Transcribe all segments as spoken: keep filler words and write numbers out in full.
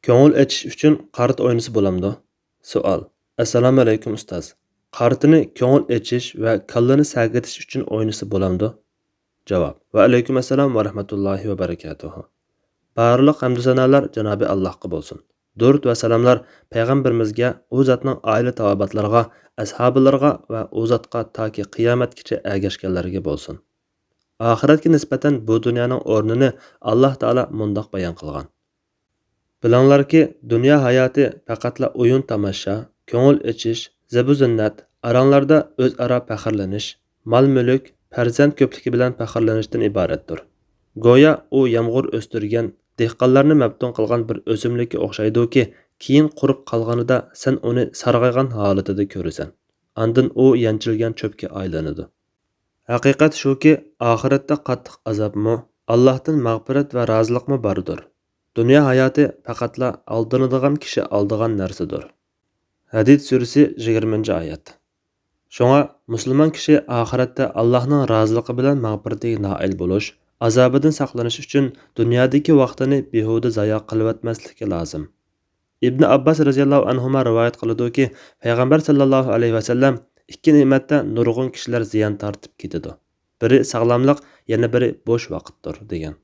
كۆڭۈل ئېچىش ئۈچۈن قارتا ئوينىسا بولامدۇ؟ سوئال. ئەسسالامۇئەلەيكۇم ئۇستاز. قارتىنى كۆڭۈل ئېچىش ۋە كاللىنى سەگىتىش ئۈچۈن ئوينىسا بولامدۇ؟ جاۋاب. ۋەئەلەيكۇم ئەسسالام ۋە رەھمەتۇللاھى ۋە بەرىكاتۇھۇ. بارلىق ھەمدۇ سانالار جانابى ئاللاھقا بولسۇن. دۇرۇت ۋە سالاملار پەيغەمبىرىمىزگە، ئۇ زاتنىڭ ئائىلە تاۋابىئاتلىرىغا، ئەسھابىلىرىغا ۋە ئۇ زاتقا تاكى قىيامەتكىچە ئەگەشكەنلەرگە بولسۇن. ئاخىرەتكە نىسبەتەن بۇ دۇنيانىڭ ئورنىنى ئاللاھ تائالا مۇنداق بايان قىلغان. بىلىڭلاركى، دۇنيا ھاياتى پەقەتلا ئويۇن تاماشا، كۆڭۈل ئېچىش، زىبۇ زىننەت، ئاراڭلاردا ئۆزئارا پەخىرلىنىش، مال مۈلۈك، پەرزەنت كۆپلۈكى بىلەن پەخىرلىنىشتىن ئىبارەتتۇر. گويا ئۇ يامغۇر ئۆستۈرگەن، دېھقانلارنى مەپتۇن قىلغان بىر ئۆسۈملۈككە ئوخشايدۇكى، كېيىن قۇرۇپ قالغىنىدا سەن ئۇنى سارغايغان ھالىتىدە كۆرىسەن. ئاندىن ئۇ يەنچۈرگەن چۆپكە ئايلىنىدۇ. ھەقىقەت شۇكى، ئاخىرەتتە قاتتىق ئازابمۇ، ئاللاھتىن مەغپىرەت ۋە رازىلىقمۇ باردۇر. دۇنيا ھاياتى پەقەتلا ئالدىنىدىغان كىشى ئالىدىغان نەرسىدۇر. ھەدىد سۈرىسى، يىگىرمىنچى ئايەت. شۇڭا مۇسۇلمان كىشى ئاخىرەتتە ئاللاھنىڭ رازىلىقى بىلەن مەغپىرىتىگە نائىل بولۇش، ئازابىدىن ساقلىنىش ئۈچۈن دۇنيادىكى ۋاقتىنى بىھۇدە زايە قىلىۋەتمەسلىكى لازىم. ئىبنى ئابباس رەزىياللاھۇ ئەنھۇما رىۋايەت قىلىدۇكى، پەيغەمبەر ساللاللاھۇ ئەلەيھى ۋەسەللەم، ئىككى نېمەتتە نۇرغۇن كىشىلەر زىيان تارتىپ كېتىدۇ. بىرى ساغلاملىق، يەنە بىرى بوش ۋاقىتتۇر، دېگەن.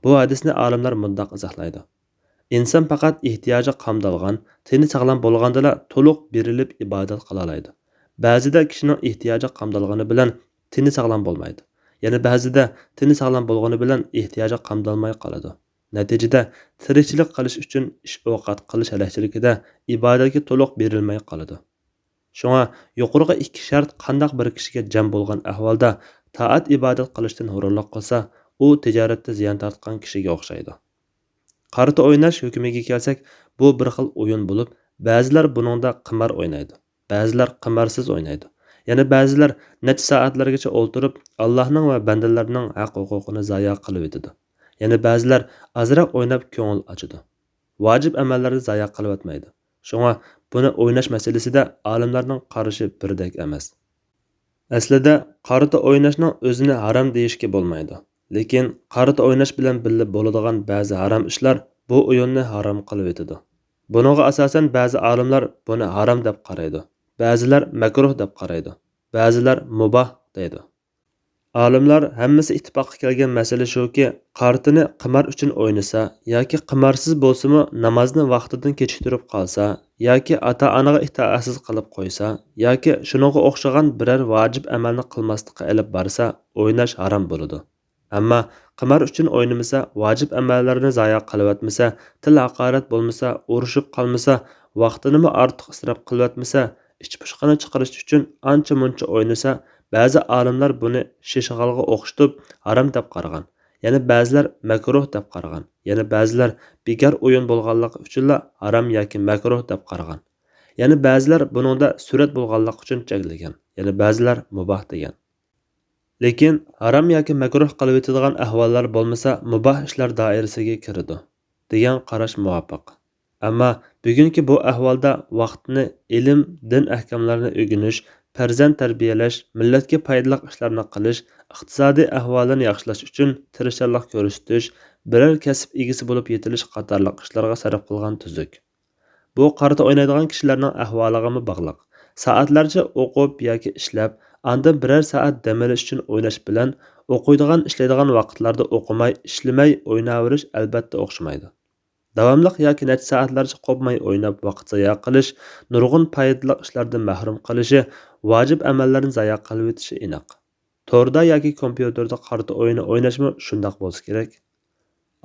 بۇ ھەدىسنى ئالىملار مۇنداق ئىزاھلايدۇ. ئىنسان پەقەت ئېھتىياجى قامدالغان، تېنى ساغلام بولغاندىلا تولۇق بېرىلىپ ئىبادەت قىلالايدۇ. بەزىدە كىشىنىڭ ئېھتىياجى قامدالغىنى بىلەن تېنى ساغلام بولمايدۇ. يەنە بەزىدە تېنى ساغلام بولغىنى بىلەن ئېھتىياجى قامدالماي قالىدۇ. نەتىجىدە، تىرىكچىلىك قىلىش ئۈچۈن ئىش-ئوقەت قىلىش ھەلەكچىلىكىدە ئىبادەتكە تولۇق بېرىلمەي قالىدۇ. شۇڭا يۇقىرىقى ئىككى شەرت قانداق بىر كىشىگە جەم بولغان ئەھۋالدا تائەت-ئىبادەت قىلىشتىن ھۇرۇنلۇق قىلسا، ئۇ تىجارەتتە زىيان تارتقان كىشىگە ئوخشايدۇ. قارتا ئويناش ھۆكمىگە كەلسەك، بۇ بىر خىل ئويۇن بولۇپ، بەزىلەر بۇنىڭدا قىمار ئوينايدۇ، بەزىلەر قىمارسىز ئوينايدۇ، يەنە بەزىلەر نەچچە سائەتلەرگىچە ئولتۇرۇپ، ئاللاھنىڭ ۋە بەندىلەرنىڭ ھەق-ھوقۇقىنى زايە قىلىۋېتىدۇ، يەنە بەزىلەر ئازراق ئويناپ كۆڭۈل ئاچىدۇ. ۋاجىپ ئەمەللەرنى زايە قىلىۋەتمەيدۇ. شۇڭا بۇنى ئويناش مەسىلىسىدە ئالىملارنىڭ قارىشى بىردەك ئەمەس. ئەسلىدە قارتا ئويناشنىڭ ئۆزىنى ھارام دېيىشكە بولمايدۇ. لېكىن قارتا ئويناش بىلەن بىللە بولىدىغان بەزى ھارام ئىشلار بۇ ئويۇننى ھارام قىلىۋېتىدۇ. بۇنىڭغا ئاساسەن بەزى ئالىملار بۇنى ھارام دەپ قارايدۇ، بەزىلەر مەكرۇھ دەپ قارايدۇ، بەزىلەر مۇباھ دەيدۇ. ئالىملار ھەممىسى ئىتتىپاققا كەلگەن مەسىلە شۇكى، قارتىنى قىمار ئۈچۈن ئوينىسا ياكى قىمارسىز بولسىمۇ نامازنى ۋاقتىدىن كېچىكتۈرۈپ قالسا ياكى ئاتا-ئانىغا ئىتائەتسىز قىلىپ قويسا ياكى شۇنىڭغا ئوخشىغان بىرەر ۋاجىپ ئەمەلنى قىلماسلىققا ئېلىپ بارسا ئويناش ھارام بولىدۇ. ئەمما قىمار ئۈچۈن ئوينىمىسا، ۋاجىپ ئەمەللەرنى زايە قىلىۋەتمىسە، تىل ھاقارەت بولمىسا، ئۇرۇشۇپ قالمىسا، ۋاقتىنىمۇ ئارتۇق ئىسراپ قىلىۋەتمىسە، ئىچ پۇشقىنى چىقىرىش ئۈچۈن ئانچە-مۇنچە ئوينىسا، بەزى ئالىملار بۇنى شىشغالغا ئوخشىتىپ ھارام دەپ قارىغان، يەنە بەزىلەر مەكرۇھ دەپ قارىغان، يەنە بەزىلەر بىكار ئويۇن بولغانلىقى ئۈچۈنلا ھارام ياكى مەكرۇھ دەپ قارىغان، يەنە بەزىلەر بۇنىڭدا سۈرەت بولغانلىقى ئۈچۈن چەكلىگەن، يەنە بەزىلەر مۇباھ دېگەن. لېكىن ھارام ياكى مەكرۇھ قىلىۋېتىدىغان ئەھۋاللار بولمىسا، مۇباھ ئىشلار دائىرىسىگە كىرىدۇ، دېگەن قاراش مۇۋاپىق. ئەمما بۈگۈنكى بۇ ئەھۋالدا ۋاقىتنى ئىلىم، دىن ئەھكاملارنى ئۆگىنىش، پەرزەنت تەربىيەلەش، مىللەتكە پايدىلىق ئىشلارنى قىلىش، ئىقتىسادىي ئەھۋالىنى ياخشىلاش ئۈچۈن تىرىشچانلىق كۆرسىتىش، بىرەر كەسىپ ئىگىسى بولۇپ يېتىلىش قاتارلىق ئىشلارغا سەرپ قىلغان تۈزۈك. بۇ قارتا ئوينايدىغان كىشىلەرنىڭ ئەھۋالىغىمۇ باغلىق. سائەتلەرچە ئوقۇپ ياكى ئىشلەپ، ئاندىن بىرەر سائەت دەم ئېلىش ئۈچۈن ئويناش بىلەن ئوقۇيدىغان، ئىشلەيدىغان ۋاقىتلاردا ئوقۇماي، ئىشلىمەي ئويناۋېرىش ئەلۋەتتە ئوخشىمايدۇ. داۋاملىق ياكى نەچچە سائەتلەرچە قوپماي ئويناپ ۋاقىت زايە قىلىش نۇرغۇن پايدىلىق ئىشلاردىن مەھرۇم قىلىشى، ۋاجىپ ئەمەللەرنى زايە قىلىۋېتىشى ئېنىق. توردا ياكى كومپيۇتېردا قارتا ئويۇنى ئويناشمۇ شۇنداق بولسا كېرەك.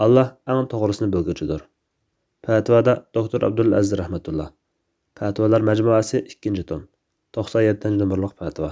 ئاللا ئەڭ توغرىسىنى بىلگۈچىدۇر. پەتىۋادا دوكتور ئابدۇلئەزىز رەھمەتۇللا. پەتىۋالار مەجمۇئەسى، ئىككىنچى توم، توقسان يەتتىنچى نومۇرلۇق پەتىۋا.